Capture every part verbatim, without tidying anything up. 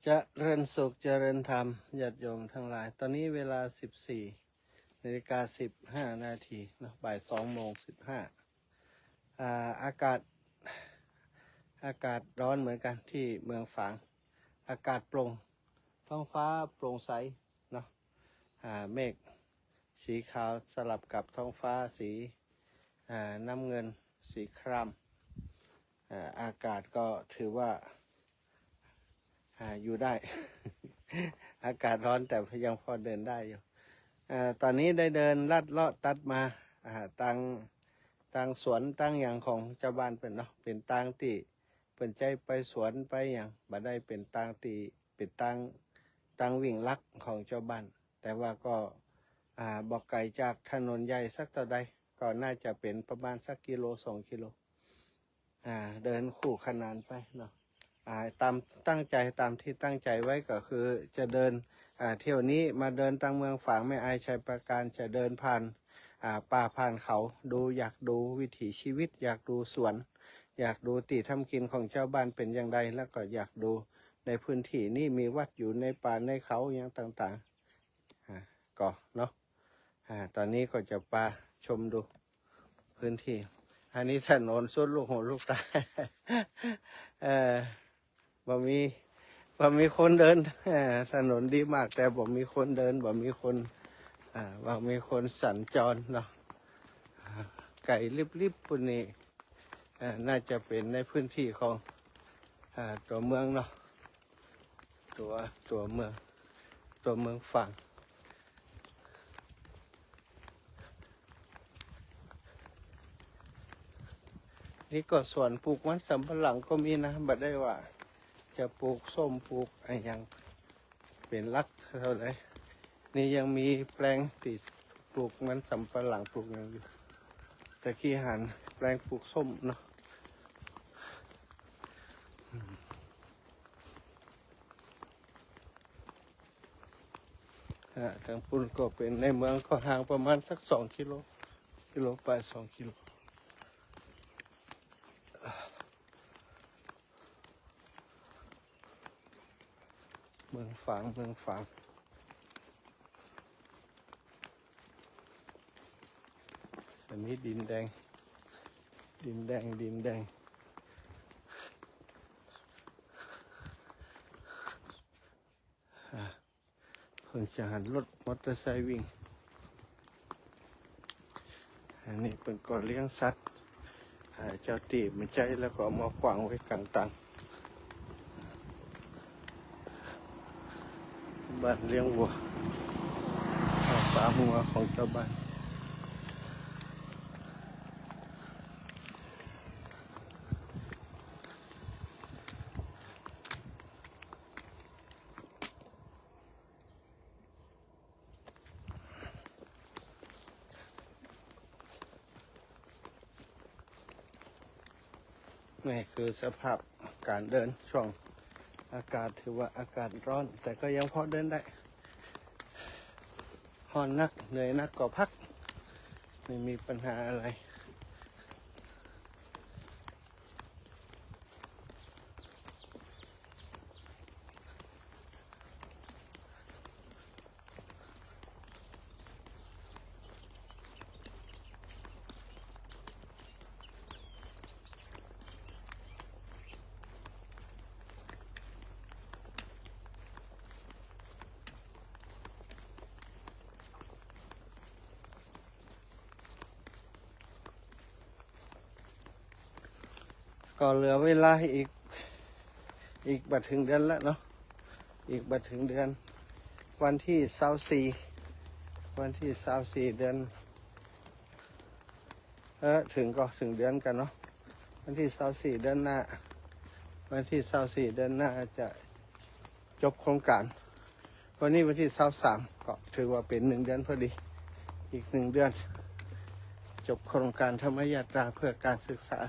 เจริญสุข เจริญธรรม ญาติโยมทั้งหลาย ตอนนี้เวลาสิบสี่นาฬิกาสิบห้านาทีเนาะ บ่ายสองโมงสิบห้า อ่า อากาศ อากาศร้อนเหมือนกันที่เมืองฝาง อากาศโปร่ง ท้องฟ้าโปร่งใสเนาะ อ่า เมฆสีขาวสลับกับท้องฟ้าสี อ่า น้ำเงิน สีคราม อ่า อากาศก็ถือว่า อ่า อยู่ได้ อากาศร้อนแต่ยังพอเดินได้อยู่ อ่า ตอนนี้ได้เดินลัดเลาะตัดมา อ่า ตาง ตางสวนตางหยังของจาวบ้านเปิ้นเนาะ เป๋นตางตี้เปิ้นใจ๊ไปสวนไปหยัง บ่ได้เป๋นตางตี้ เป๋นตาง ตางวิ่งลักของจาวบ้าน แต่ว่าก็ อ่า บ่ไก๋จากถนนใหญ่สักเต้าใด ก็น่าจะเป๋นประมาณสักกิโลสองกิโล อ่า เดินคู่ขนานไปเนาะ อ่า ตามตั้งใจ๋ ตามตี้ตั้งใจ๋ไว้ก็คือจะเดิน อ่า เที่ยวนี้มาเดินตางเมืองฝางแม่อายชัยปราการ จะเดินผ่าน อ่า ป่าผ่านเขา ดู อยากดูวิถีชีวิต อยากดูสวน อยากดูตี้ทำกิ๋นของจาวบ้านเป๋นอย่างใด แล้วก็อยากดูในพื้นที่นี้มีวัดอยู่ในป่าในเขาอย่างต่างๆ อ่า ก็เนาะ อ่า ตอนนี้ก็จะปาชมดูพื้นที่ อันนี้ถนนสุดลูกหูลูกตา เอ่อ บ่มี บ่มีคนเดิน เอ่อ ถนนดีมาก แต่บ่มีคนเดิน บ่มีคน อ่า บ่มีคนสัญจรเนาะ อ่า ไก๋ลิบๆ ปู้นนี่ อ่า น่าจะเป๋นในพื้นที่ของ อ่า ตั๋วเมืองเนาะ ตั๋ว ตั๋วเมือง ตั๋วเมืองฝาง นี่ก็สวนปลูกมันสำปะหลังก็มีนะ บ่ได้ว่าจะปลูกส้มปลูกอะหยังเป๋นหลักเต้าใด นี่ยังมีแปลงตี้ปลูกมันสำปะหลังปลูกหยังอยู่ แต่กี้หันแปลงปลูกส้มเนาะ อ่า ตางปู้นก็เป๋นในเมือง ก็ห่างประมาณสักสองกิโล กิโลปายสองกิโล เมืองฝาง เมืองฝาง อันนี้ดินแดง ดินแดง ดินแดง อ่า เพิ่งจะหันรถมอเตอร์ไซค์วิ่ง อันนี้เปิ้นก็เลี้ยงสัตว์ อ่า เจ้าตี้บ่ใจ๊แล้วก็เอามาขว้างไว้ก๋างตาง บ้านเลี้ยงวัว อ่า ฟาร์มวัวของจาวบ้าน นี่คือสภาพก๋านเดินช่วงอากาศ ถือว่าอากาศร้อน แต่ก็ยังพอเดินได้ ฮ้อนนัก เหนื่อยนักก็พัก ไม่มีปัญหาอะไร ก็เหลือเวลาอีก อีกบ่เถิงเดือนแล้วเนาะ อีกบ่เถิงเดือน วันตี้ซาวสี่ วันตี้ซาวสี่เดือน เออ เถิงก็เถิงเดือนกั๋นเนาะ วันตี้ซาวสี่เดือนหน้า วันตี้ซาวสี่เดือนหน้าจะ จบโครงก๋าน วันนี้วันตี้ซาวสาม ก็ถือว่าเป๋นหนึ่งเดือนพอดี อีกหนึ่งเดือน จบโครงก๋านธรรมยาตราเพื่อการศึกษา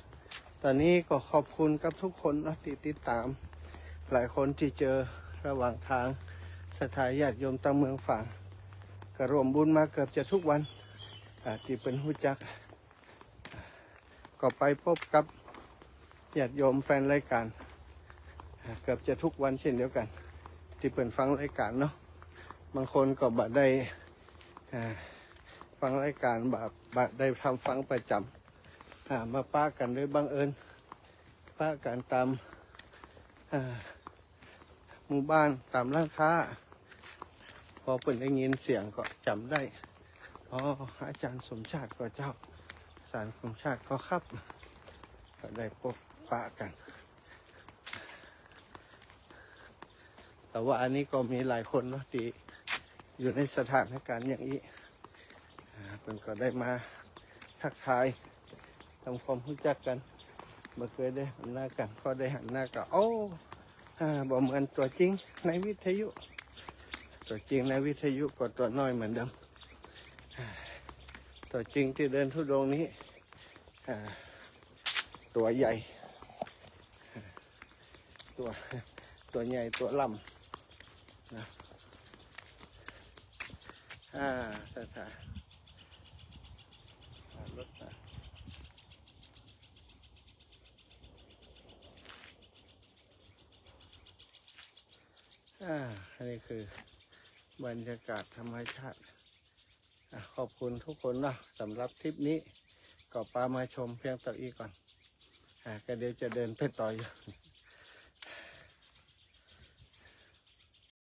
ตอนนี้ก็ขอบคุณกับทุกคนเนาะตี้ติดต๋าม หลายคนตี้เจอระหว่างตาง ศรัทธาญาติโยมตางเมืองฝาง ก็ร่วมบุญมาเกือบจะทุกวัน อ่า ตี้เปิ้นฮู้จัก ก็ไปพบกับญาติโยมแฟนรายก๋าน เกือบจะทุกวันเช่นเดียวกั๋น ตี้เปิ้นฟังรายก๋านเนาะ บางคนก็บ่ได้ อ่า ฟังรายก๋าน บ่ บ่ได้ทำฟังประจ๋ำ อ่า มาปะกั๋นโดยบังเอิญ ปะกั๋นต๋าม อ่า หมู่บ้าน ต๋ามร้านค้า พอเปิ้นได้ยินเสียงก็จ๋ำได้ อ๋อ อาจ๋ารย์สมชาติก่อเจ้า อาจ๋ารย์สมชาติก่อครับ ก็ได้ปบปะกั๋น แต่ว่าอันนี้ก็มีหลายคนเนาะ ตี้อยู่ในสถานก๋ารณ์อย่างอี้ อ่า เปิ้นก็ได้มาทักทาย ทำความฮู้จักกั๋น บ่เกยได้หันหน้ากั๋น พอได้หันหน้าก็ โอ้ อ่า บ่เหมือนตั๋วจริงในวิทยุ ตั๋วจริงในวิทยุก็ตั๋วน้อยเหมือนเดิม อ่า ตั๋วจริงตี้เดินธุดงค์นี้ อ่า ตั๋วใหญ่ ตั๋ว ตั๋วใหญ่ ตั๋วล่ำนะ อ่า สถา อ่า รถมา อ่า อันนี้คือบรรยากาศธรรมชาติ อ่ะ ขอบคุณทุกคนเนาะ สำหรับทริปนี้ ก็ปามาชมเพียงเต้าอี้ก่อน อ่ะ ก็เดี๋ยวจะเดินไปต่ออยู่